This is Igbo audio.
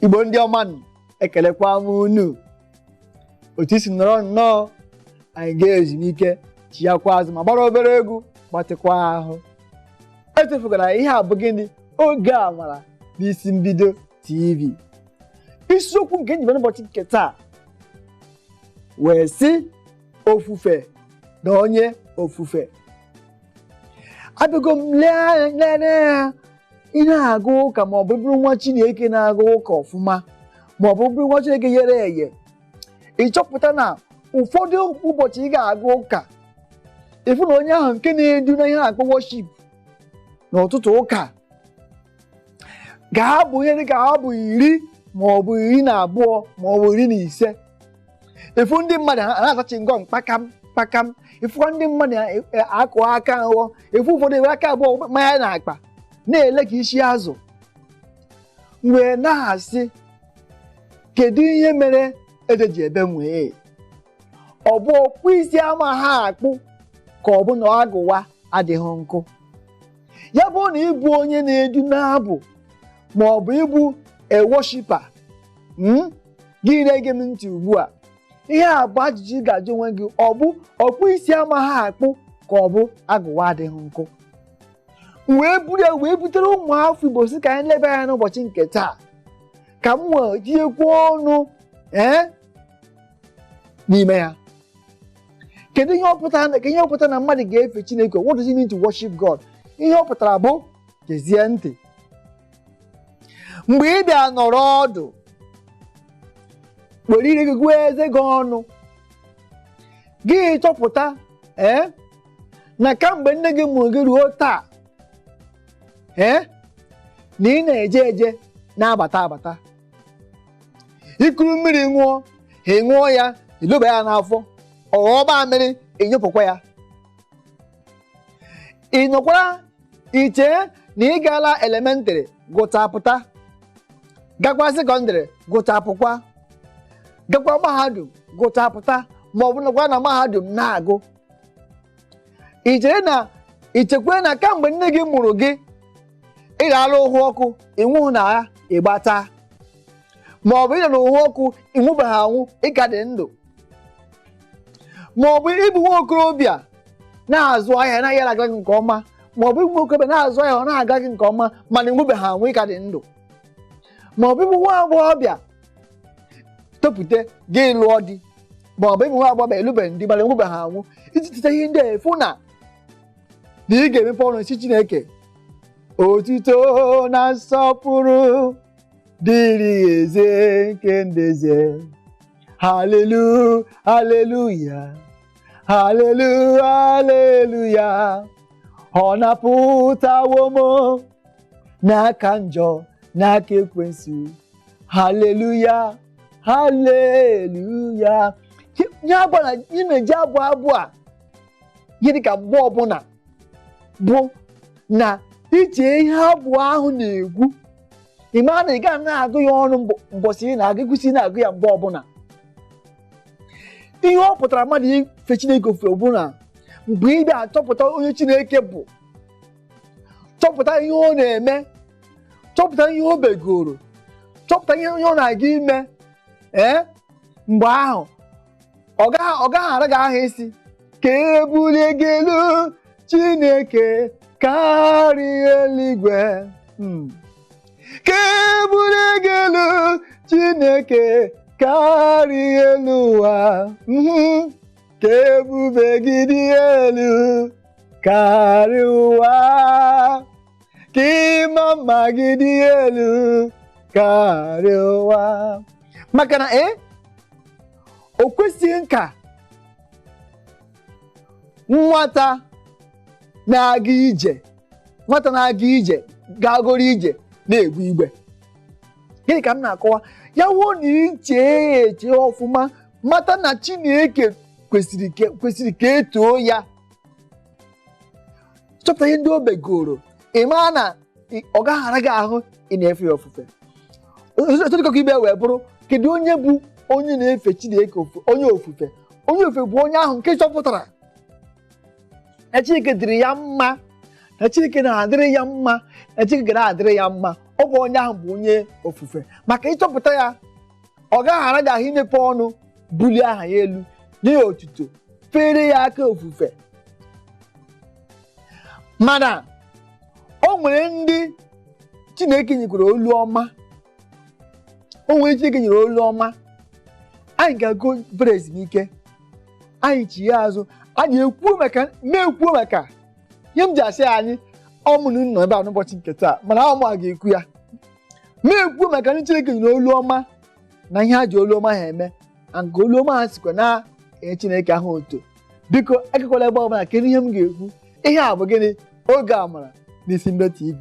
Igbo ndị ọma nụ, ekelekwa m unu. Otu isi nọrọ nnọọ, anyị ga-ezumike, chiakwa azụ ma gbara obere egwu, gbatịkwa ahụ. Echefugara ihe a bụ gịnị? Oge Amara n'Isi Mbido TV. Isiokwu nke njikwa n'ụbọchị nke taa wee sị: ofufe na onye ofufe. Abịago m lee anya lere ya. Ị na-aga ụka, ma ọ bụ bụrụ nwa Chineke na-aga ụka ọfụma, ma ọ bụ bụrụ nwa Chineke ghere eghe, ị chọpụta na ụfọdụ ụbọchị ị ga-aga ụka, ịfụ na onye ahụ nke na-edu na ihe na-akpọ worship n'ụtụtụ ụka ga-abụ ihe dịka abụ 10 ma ọ bụ 12 ma ọ bụ 15. Ịfụ ndị mmadụ ha na-azachi ngọ mkpakam kpakam. Ịfụkwa ndị mmadụ akụ aka nghọ. Ịfụ ụfọdụ ewere aka abụọ mmanya na akpa na-ele ka isi azụ. Wee na-asị, kedu ihe mere ede ji ebe nwee? Ọ bụ ọkpụ isi ama ha akpụ, ka ọ bụ na agụwa adịghị nkụ? Ya bụ na ịbụ onye na-edu n'abụ, ma ọ bụ ịbụ a worshiper, gị na-ege m ntị ugbu a, ihe a bụ ajụjụ ị ga-ajụ onwe gị: ọ bụ ọkpụ isi ama ha akpụ, ka ọ bụ agụwa adịghị nkụ? Wee buru ya wee butere ụmụafọ Igbo, sị ka anyị leba anya n'ụbọchị nke taa, ka m wee tinyekwuo ọnụ n'ime ya. Kedu ihe ọ pụtara? Ka ihe ọ pụtara na mmadụ ga-efe Chineke? What does it mean to worship God? Ihe ọ pụtara bụ, gezie ntị, mgbe ị bịa nọrọ ọdụ, were ire gị gụọ eze gị ọnụ, gị chọpụta na kamgbe nne gị mụrụ gị ruo taa, na ị na-eje eje na-abata abata, ikuru mmiri ṅụọ, ị ṅụọ ya, iloba ya n'afọ, ọghọọ mamịrị, ịnyụpụkwa ya. Ị nọkwara ichee na ị gaala elementary gụchapụta, gakwa secondary gụchapụkwa, gakwa mahadum gụchapụta, ma ọ bụ nọkwa na mahadum na-agụ. Ị chere na ichekwe na kamgbe nne gị mụrụ gị, ị ga-alụ ụhụ ọkụ, ịnwụhụ na ya ịgbata, ma ọ bụ ịnọ n'ụhụ ọkụ, ịnwụbeghị anwụ, ịka dị ndụ, ma ọ bụ ịbụ nwa okorobịa na-azụ ahịa na ahịa na-aga gị nke ọma, ma ọ bụ ịbụ nwa okorobịa na-azụ ahịa, ọ na-aga gị nke ọma, mana ịnwụbeghị anwụ, ịka dị ndụ, ma ọ bụ ịbụ nwa agbọghọbịa topụte gị lụọ di, ma ọ bụ ịbụ nwa agbọghọbịa elubeghị di, mana ịnwụbeghị anwụ. Iji tite ihe ndị a, efu na ị ga-emepe ọnụ si Chineke, otuto na nsọpụrụ dịrị eze nke ndeze, haleluya, haleluya, haleluya, haleluya, ọ napụtawo m n'aka njọ, n'aka ekwensu, haleluya, haleluya. Nye abụ na ị na-eji abụ abụ a, ihe dịka mgbe ọbụla bụ na iche ihe abụ ahụ na-ekwu, ị maa na ị gaghị na-agụ ya ọnụ mbọsị ị na-agụ, kwụsị na-agụ ya mgbe ọbụla. Ihe ọ pụtara mmadụ ife Chineke ofufe bụ na mgbe ị bịa chọpụta onye Chineke bụ, chọpụta ihe ọ na-eme, chọpụta ihe o begoro, chọpụta ihe ọ na-aga ime, mgbe ahụ ọ gaghị ara gị ahụ isi ka ebulie gị elu, Chineke karịa eluigwe, ka ebulie gị elu, Chineke karịa elu ụwa, ka ebube gị dị elu karịa ụwa, ka ịma mma gị dị elu karịa ụwa. Maka na o kwesịghị nka nwata na-aga ije, nwata na-aga ije gagoro ije na-egbu igbe. Gịnị ka m na-akọwa? Ya wuo na iche eche ọfụma, mata na Chineke kwesịrị ka etoo ya, chọpụta ihe ndị o begoro, ị maa na ọ gaghị ara gị ahụ ị na-efe ya ofufe. Otu ibe wee bụrụ, kedu onye bụ onye na-efe Chineke onye ofufe? Onye ofufe bụ onye ahụ nke chọpụtara na Chineke dịrị ya mma, na Chineke na-adịrị ya mma, na Chineke na-adịrị ya mma. Ọ bụ onye ahụ bụ onye ofufe, maka ịchọpụta ya ọ gaghị ara gị ahụ imepe ọnụ bulie aha ya elu, nye ya otuto, fere ya aka ofufe. Mana o nwere ndị Chineke nyekwara olu ọma, o nwere Chineke nyere olu ọma. Anyị ga-agụ bere ezumike, anyị chi ya azụ, anyị ekwuo maka na-ekwuo maka ihe m ji asị anyị ọmụnụ nọ ebe a n'ụbọchị nke taa, mana ọ mụ a ga-ekwu ya na-ekwu maka ndị Chineke nyere olu ọma na ihe ha ji olu ọma ha eme, na nke olu ọma ha sikwa na-enye Chineke ahụ oto. Biko ekekwala ebe ọbụla. Kedu ihe m ga-ekwu? Ihe a bụ gịnị? Oge Amara n'Isi Mbido TV.